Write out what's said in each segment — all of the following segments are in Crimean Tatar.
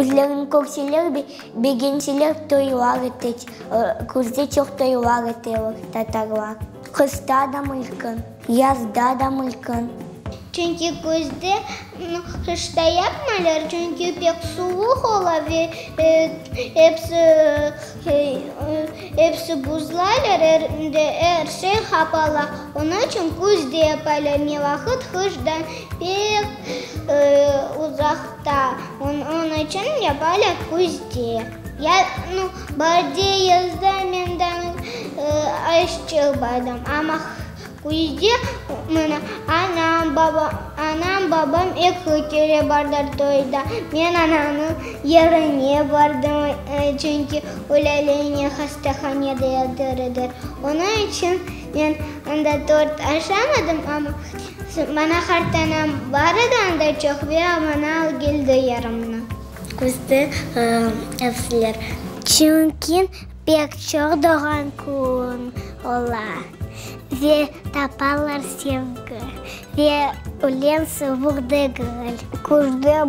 Özlerini körseler, begenseler toylar ete, küzde çoq toylar eteler tatarlar. Qışta da mülkün, yazda da mülkün. Çünki küzde qışta yapmaylar, çünki pek suvuq ola ve episi episi buzlaylar, er şey qapala. Onıñ içün küzde yapalar, ne vaqıt qıştan pek uzaqta, onıñ içün yapalar küzde. Ya, nu, baarde, yazda men daa aşçı bardım, amma küzde mına anam, babam, anam, babam eki kere bardılar toyda. Men anamnıñ yerine bardım, çünki olar yine hastahanede yatır edi. Onıñ içün men anda tort aşamadım, amma maña qartanam bar edi anda çoq ve maña al keldi yarımnı. Küzde evsizler. Çünki pek çoq doğğan kün ola ve tapalar sevgi ve ülen suvuq degil. Küzde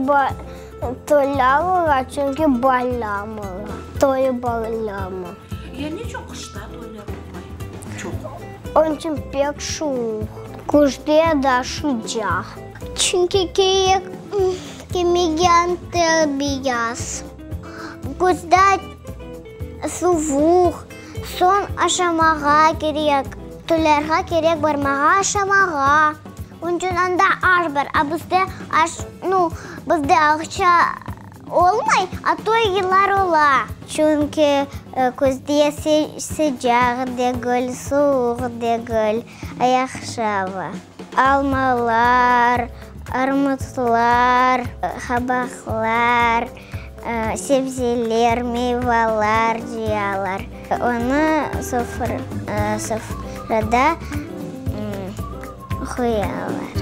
toylar ola, çünki bayram ola, toy bayramı. Ya neçün qışta toylar olmay çoq? Onıñ içün pek suvuq. Küzde da sıcaq. Çünki kerek kiymege anter beyaz. Küzde suvuq, soñ aşamağa kerek, toylarğa kerek barmağa aşamağa. Onıñ içün anda aş bar, a bizde aş, nu, bizde aqça olmay, a toy yıllar ola. Çünki küzde sıcaq degil, suvuq degil, yahşı ava. Almalar, armutlar, qabaqlar, sebzeler, meyvalar cıyalar. Onı sofrada qoyalar.